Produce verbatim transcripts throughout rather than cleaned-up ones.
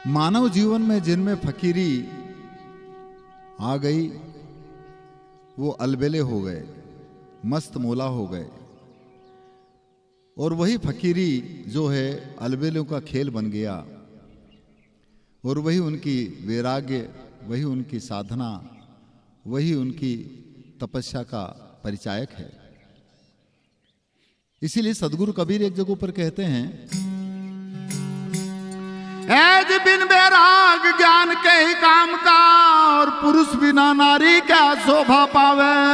मानव जीवन में जिनमें फकीरी आ गई, वो अलबेले हो गए, मस्त मोला हो गए। और वही फकीरी जो है, अलबेलों का खेल बन गया। और वही उनकी वैराग्य, वही उनकी साधना, वही उनकी तपस्या का परिचायक है। इसीलिए सदगुरु कबीर एक जगह पर कहते हैं, "ऐज बिन बैराग ज्ञान के ही काम का, और पुरुष बिना नारी क्या शोभा पावे।"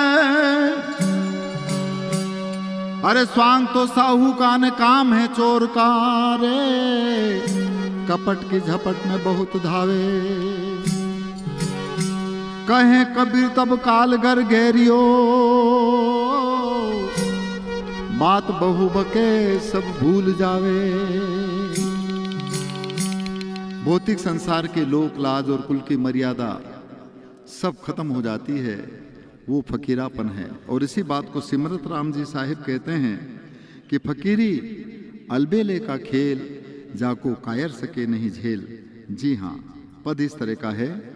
अरे स्वांग तो साहूकान काम है चोर का रे, कपट की झपट में बहुत धावे। कहे कबीर तब कालगर गहरियो, बात बहु बके सब भूल जावे। भौतिक संसार के लोक लाज और कुल की मर्यादा सब खत्म हो जाती है, वो फकीरापन है। और इसी बात को सिमरत राम जी साहिब कहते हैं कि फकीरी अलबेले का खेल, जाको कायर सके नहीं झेल। जी हाँ, पद इस तरह का है।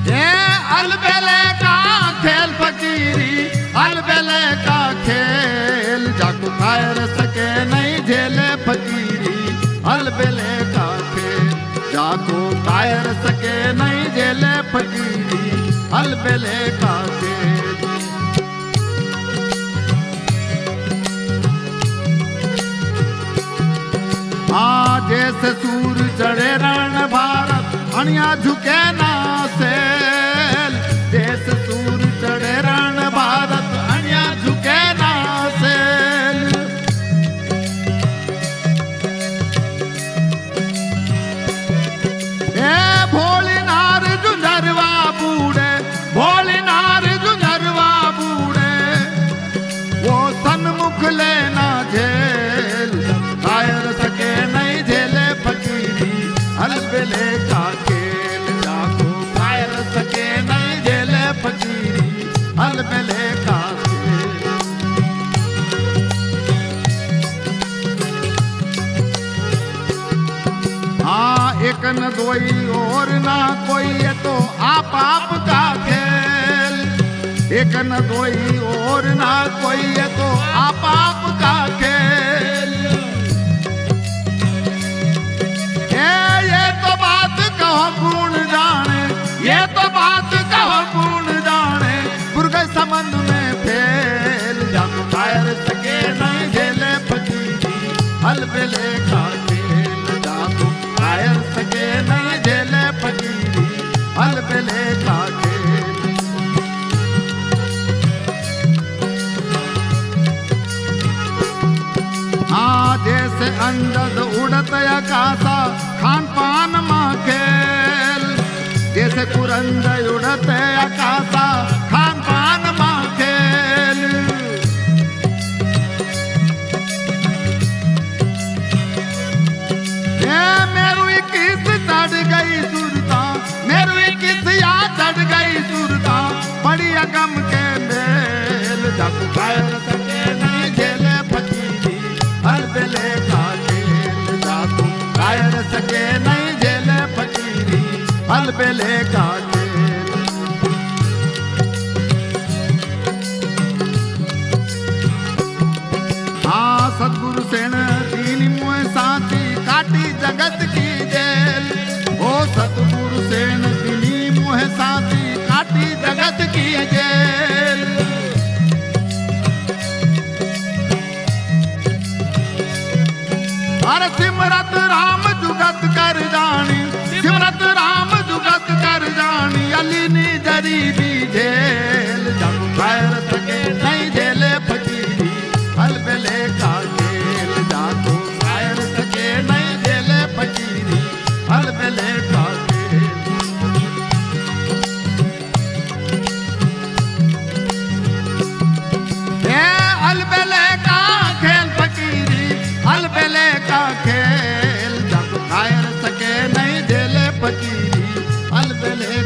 ए अलबेले का खेल फकीरी, अलबेले का खेल, जाको कायर सके नहीं झेले फकीरी, अलबेले का खेल, जाको कायर सके नहीं झेले फकीरी, अलबेले का खेल। आ जैसे सूर चढ़े रण भारत, अणिया झुके ना सेल। जैसे सूर चढ़े रण भारत, अणिया झुके ना सेल। ए भोली नार जुझरवा बूड़े, भोली नार जुझरवा बूड़े, वो सन्मुख लेना झेल। कायर सके नहीं झेले फकीरी, अलबेले का खेल। जाको कायर सके नहीं झेले फकीरी, अलबेले का खेल। हाँ, एक न दोई और ना कोई, ये तो आप आप का खेल। एक न दोई और ना कोई, ये तो आप आप का खेल। ए, ये तो बात कहो कूण जाणे, ये तो बात कहो कूण जाणे, गुर के संबंध में फेल। जाको कायर सके नहीं झेले फकीरी, अलबेले का खेल। जाको कायर सके नहीं झेले फकीरी, अलबेले का खेल। हाँ, जैसे अंजद उड़त अकासा, खान पान मा खेल। जैसे कुरंज उड़त अकासा, खान पान मा खेल। ए मेरू इक्कीस चढ़ गई सुरता, मेरू इक्कीस या चढ़ गई सुरता, पड़ी अगम के मेल। जाको कायर सके नहीं झेले फकीरी, अलबेले का खेल। जाको कायर सके नहीं झेले फकीरी, अलबेले का खेल। हाँ, सतगुरु सेण दीनी मुँह सांची, काटी जगत की जेल। ओ सतगुरु सेण दीनी मुँह सांची, काटी जगत की जेल। अरे सिमरत राम जुगत कर जानी, सिमरत राम जुगत कर जानी, अली नी जरी भी झेल। जाको कायर सके नहीं झेले फकीरी, अलबेले का खेल। जाको कायर सके नहीं झेले फकीरी, चले